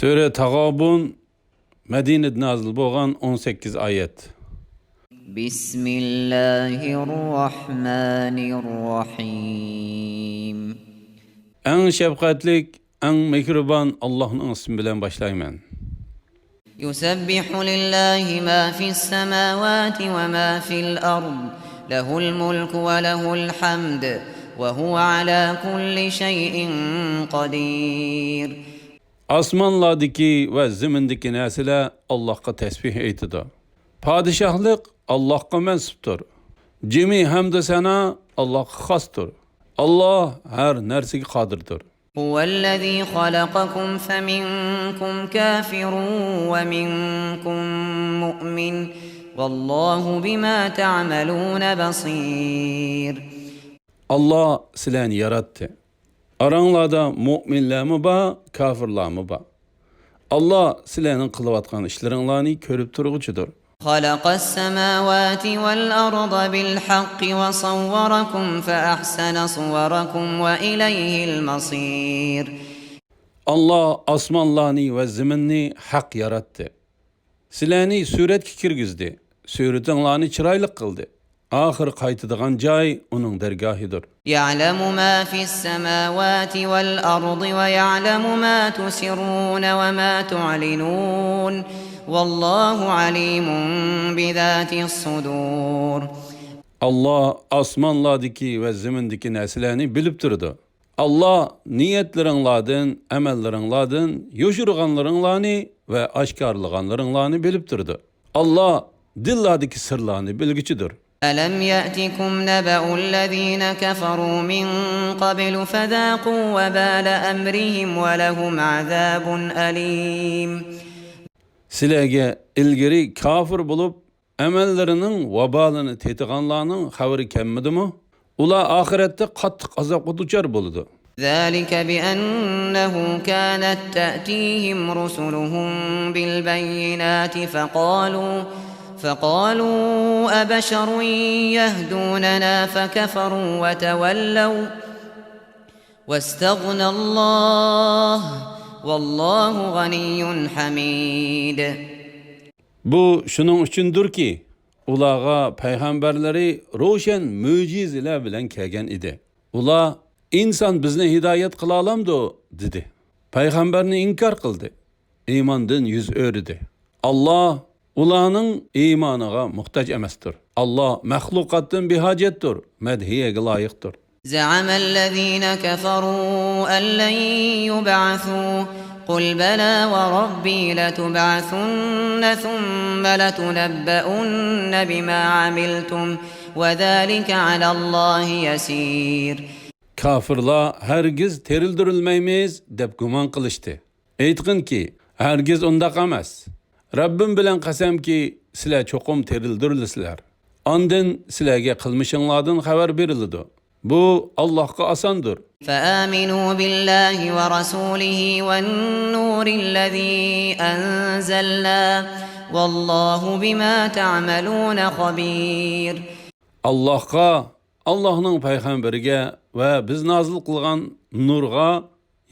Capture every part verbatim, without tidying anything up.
سۈرە تاغابۇن، مەدىنىدە نازىل بولغان، ئون سەككىز ئايەت. بسم الله الرحمن الرحيم. ئەڭ شەپقەتلىك، ئەڭ مېھرىبان ئاللاھنىڭ ئىسمى بىلەن باشلايمەن. يسبح لله ما في السماوات وما في الأرض، له الملك وله الحمد، وهو على كل شيء قدير. ئاسمانلاردىكى ۋە زېمىندىكى نەرسىلەر ئاللاھقا تەسبىھ ئېيتىدۇ. پادىشاھلىق ئاللاھقا مەنسۇپتۇر. جىمى ھەمدۇ سانا ئاللاھقا خاستۇر. ئاللاھ ھەر نەرسىگە قادىردۇر. هو الذي خلقكم فمنكم كافر ومنكم مؤمن، والله بما تعملون بصير. ئاللاھ سىلەرنى ياراتتى. ئاراڭلاردا مۆمىنلەرمۇ بار، كاپىرلارمۇ بار. ئاللاھ سىلەرنىڭ قىلىۋاتقان ئىشلىرىڭلارنى كۆرۈپ تۇرغۇچىدۇر. خلق السماوات والأرض بالحق وصوركم فأحسن صوركم وإليه المصير. ئاللاھ ئاسمانلارنى ۋە زېمىننى ھەق ياراتتى. سىلەرنى سۈرەتكە كىرگۈزدى. سۈرىتىڭلارنى چىرايلىق قىلدى. ئاخىر قايتىدىغان جاي ئۇنىڭ دەرگاھىدۇر. يعلم ما في السماوات والأرض ويعلم ما تسرون وما تعلنون، والله عليم بذات الصدور. ئاللاھ ئاسمانلاردىكى ۋە زېمىندىكى نەرسىلەرنى بىلىپ تۇرىدۇ. ئاللاھ نىيەتلىرىڭلاردىن، ئەمەللىرىڭلاردىن يوشۇرغانلىرىڭلارنى ۋە ئاشكارىلىغانلىرىڭلارنى بىلىپ تۇرىدۇ. ئاللاھ دىللاردىكى سىرلارنى بىلگۈچىدۇر. ألم يأتكم نبأ الذين كفروا من قبل فذاقوا وبال أمرهم ولهم عذاب أليم. سىلەرگە ئىلگىرى كاپىر بولۇپ، ئەمەللىرىنىڭ ۋابالىنى تېتىغانلارنىڭ خەۋىرى كەلمىدىمۇ؟ ئۇلار ئاخىرەتتە قاتتىق ئازابقا دۇچار بولىدۇ. ذلك بأنه كانت تأتيهم رسلهم بالبينات فقالوا، فقالوا أبشر يهدوننا فكفروا وتولوا واستغنى الله والله غني حميد. بۇ شۇنىڭ ئۈچۈندۇركى، ئۇلارغا پەيغەمبەرلىرى روشەن مۆجىزىلەر بىلەن كەلگەن ئىدى. ئۇلار، «ئىنسان بىزنى ھىدايەت قىلالامدۇ؟» دېدى. پەيغەمبەرنى ئىنكار قىلدى. ئىماندىن يۈز ئۆرۈدى. ئاللاھ ئۇلارنىڭ ئىمانىغا موھتاج ئەمەستۇر. ئاللاھ مەخلۇقاتتىن بىھاجەتتۇر، مەدھىيەگە لايىقتۇر. زعم الذين كفروا أن لن يبعثوا، قل بلى وربي لتبعثن ثم لتنبؤن بما عملتم وذلك على الله يسير. كاپىرلار ھەرگىز تىرىلدۈرۈلمەيمىز دەپ گۇمان قىلىشتى. ئېيتقىنكى، ھەرگىز ئۇنداق ئەمەس. رەببىم بىلەن قەسەمكى، سىلەر چوقۇم تىرىلدۈرۈلىسىلەر. ئاندىن سىلەرگە قىلمىشىڭلاردىن خەۋەر بېرىلىدۇ. بۇ ئاللاھقا ئاساندۇر. فآمنوا بالله ورسوله والنور الذي أنزلنا والله بما تعملون خبير. ئاللاھقا، ئاللاھنىڭ پەيغەمبىرىگە ۋە بىز نازىل قىلغان نۇرغا،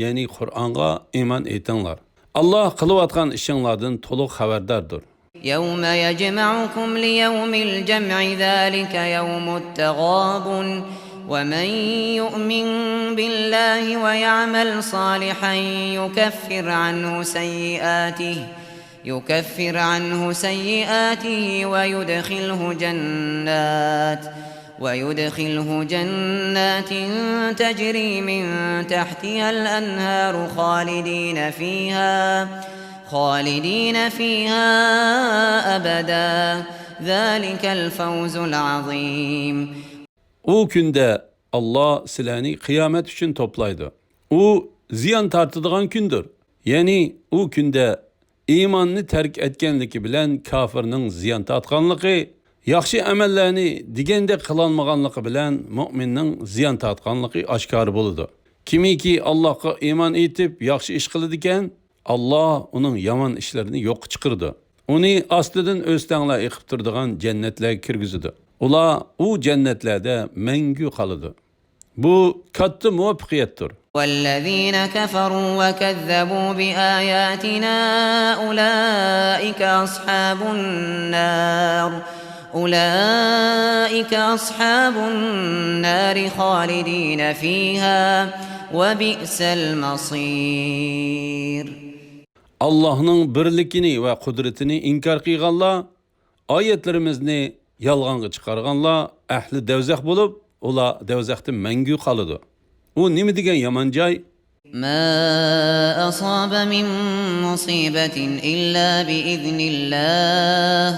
يەنى قۇرئانغا ئىمان ئېيتىڭلار. ئاللاھ قىلىۋاتقان ئىشىڭلاردىن تولۇق خەۋەرداردۇر. يوم يجمعكم ليوم الجمع ذلك يوم التغابن ومن يؤمن بالله ويعمل صالحا يكفر عنه سيئاته يكفر عنه سيئاته ويدخله جنات، ويدخله جنات تجري من تحتها الأنهار خالدين فيها، خالدين فيها أبدا، ذلك الفوز العظيم. ئۇ كۈندە ئاللاھ سىلەرنى قىيامەت ئۈچۈن توپلايدۇ. ئۇ زىيان تارتىدىغان كۈندۇر. يەنى ئۇ كۈندە ئىماننى تەرك ئەتكەنلىكى بىلەن كاپىرنىڭ زىيان تارتقانلىقى، ياخشى ئەمەللەرنى دېگەندەك قىلالمىغانلىقى بىلەن مۆمىننىڭ زىيان تارتقانلىقى ئاشكارا بولىدۇ. كىمكى ئاللاھقا ئىمان ئېيتىپ ياخشى ئىش قىلىدىكەن، ئاللاھ ئۇنىڭ يامان ئىشلىرىنى يوققا چىقىرىدۇ. ئۇنى ئاستىدىن ئۆستەڭلەر ئېقىپ تۇرىدىغان جەننەتلەرگە كىرگۈزىدۇ. ئۇلار ئۇ جەننەتلەردە مەڭگۈ قالىدۇ. بۇ كاتتا مۇۋەپپەقىيەتتۇر. والذين كفروا وكذبوا بآياتنا أولئك أصحاب النار، أولئك أصحاب النار خالدين فيها، وبئس المصير. ئاللاھنىڭ بىرلىكىنى ۋە قۇدرىتىنى ئىنكار قىلغانلار، ئايەتلىرىمىزنى يالغانغا چىقارغانلار ئەھلى دەۋزەخ بولۇپ، ئۇلار دەۋزەختە مەڭگۈ قالىدۇ. ئۇ نېمە دېگەن يامان جاي؟ ما أصاب من مصيبة إلا بإذن الله،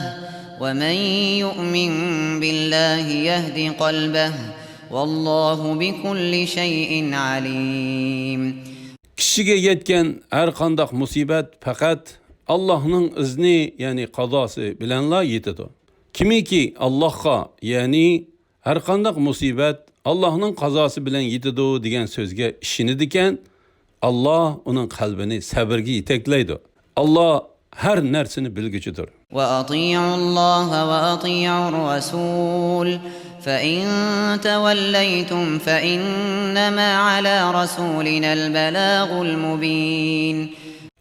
ومن يؤمن بالله يهد قلبه، والله بكل شيء عليم. كىشىگە يەتكەن ھەر قانداق مۇسىبەت پەقەت ئاللاھنىڭ ئىزنى، يەنى قازاسى بىلەنلا يېتىدۇ. كىمكى ئاللاھقا، يەنى ھەر قانداق مۇسىبەت ئاللاھنىڭ قازاسى بىلەن يېتىدۇ دېگەن سۆزگە ئىشىنىدىكەن، ئاللاھ ئۇنىڭ قەلبىنى سەبرگە يېتەكلەيدۇ. ئاللاھ ھەر نەرسىنى بىلگۈچىدۇر. وأطيعوا الله وأطيعوا الرسول، فإن توليتم فإنما على رسولنا البلاغ المبين.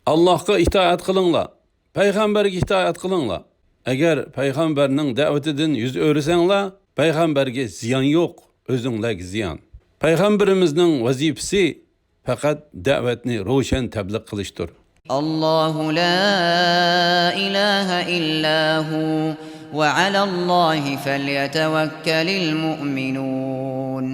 ئاللاھقا ئىتائەت قىلىڭلار، پەيغەمبەرگە ئىتائەت قىلىڭلار. ئەگەر پەيغەمبەرنىڭ دەۋىتىدىن يۈز ئۆرۈسەڭلار، پەيغەمبەرگە زىيان يوق، ئۆزۈڭلارگە زىيان. پەيغەمبىرىمىزنىڭ ۋەزىپىسى پەقەت دەۋەتنى روشەن تەبلىغ قىلىشتۇر. الله لا إله إلا هو، وعلى الله فليتوكل المؤمنون.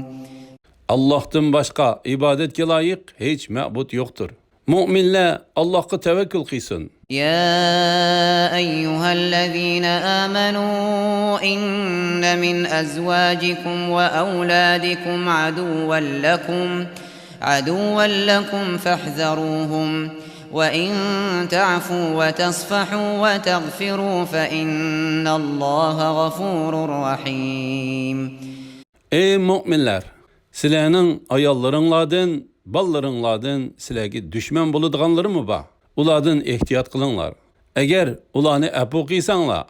ئاللاھتىن باشقا ئىبادەتكە لايىق ھېچ مەبۇد يوقتۇر. مۆمىنلەر ئاللاھقا تەۋەككۈل قىلسۇن. يا أيها الذين آمنوا إن من أزواجكم وأولادكم عدوا لكم، عدوا لكم فاحذروهم، وإن تعفوا وتصفحوا وتغفروا فإن الله غفور رحيم. ئەي مۆمىنلەر! سىلەرنىڭ ئاياللىرىڭلاردىن، بالىلىرىڭلاردىن سىلەرگە دۈشمەن بولىدىغانلىرىمۇ بار. ئۇلاردىن ئېھتىيات قىلىڭلار. ئەگەر ئۇلارنى ئەپۇ قىلساڭلار،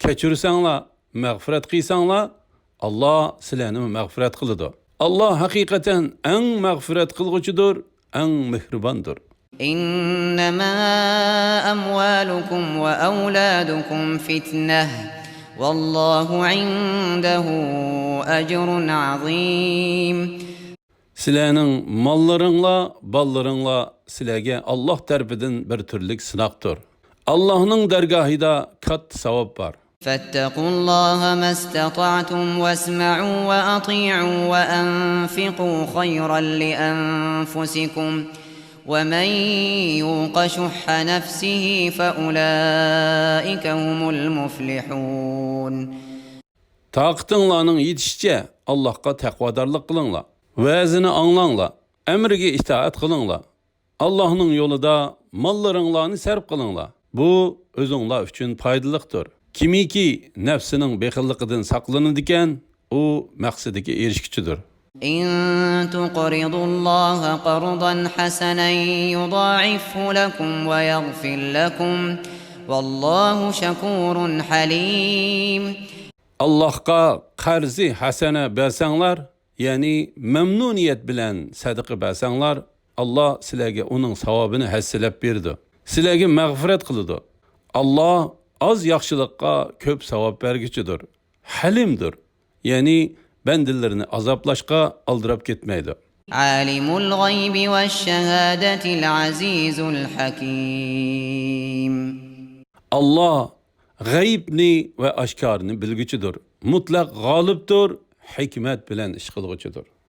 كەچۈرسەڭلار، مەغپىرەت قىلساڭلار، ئاللاھ سىلەرنىمۇ مەغپىرەت قىلىدۇ. ئاللاھ ھەقىقەتەن ئەڭ مەغپىرەت قىلغۇچىدۇر، ئەڭ مېھرىباندۇر. إنما أموالكم وأولادكم فتنة، والله عنده أجر عظيم. سىلەرنىڭ ماللىرىڭلار، بالىلىرىڭلار سىلەرگە ئاللاھ تەرىپىدىن بىر تۈرلۈك سىناقتۇر. ئاللاھنىڭ دەرگاھىدا كاتتا ساۋاب بار. فاتقوا الله ما استطعتم واسمعوا وأطيعوا وأنفقوا خيرا لأنفسكم ومن يوق شح نفسه فأولئك هم المفلحون. تاقىتىڭلارنىڭ يېتىشىچە ئاللاھقا تەقۋادارلىق قىلىڭلار. ۋەزىنى ئاڭلاڭلار، ئەمرىگە ئىتائەت قىلىڭلار. ئاللاھنىڭ يولىدا ماللىرىڭلارنى سەرپ قىلىڭلار. بۇ ئۆزۈڭلار ئۈچۈن پايدىلىقتۇر. كىمكى نەپسىنىڭ بېخىللىقىدىن ساقلىنىدىكەن، ئۇ مەقسىتىگە ئېرىشكۈچىدۇر. إن تقرضوا الله قرضا حسنا يضاعفه لكم ويغفر لكم والله شكور حليم. ئاللاھقا قەرزى ھەسەنە بەرسەڭلار، يەنى مەمنۇنىيەت بىلەن سەدىقە بەرسەڭلار، ئاللاھ سىلەرگە ئۇنىڭ ساۋابىنى ھەسسىلەپ بېرىدۇ. سىلەرگە مەغپىرەت قىلىدۇ. ئاللاھ ئاز ياخشىلىققا كۆپ ساۋاب بەرگۈچىدۇر. ھەلىمدۇر. يەنى بەندىلىرىنى ئازابلاشقا ئالدىراپ كەتمەيدۇ. عالم الغيب والشهادة العزيز الحكيم. ئاللاھ غەيىبنى ۋە ئاشكارىنى بىلگۈچىدۇر. مۇتلەق غالىبتۇر، ھېكمەت بىلەن ئىش قىلغۇچىدۇر.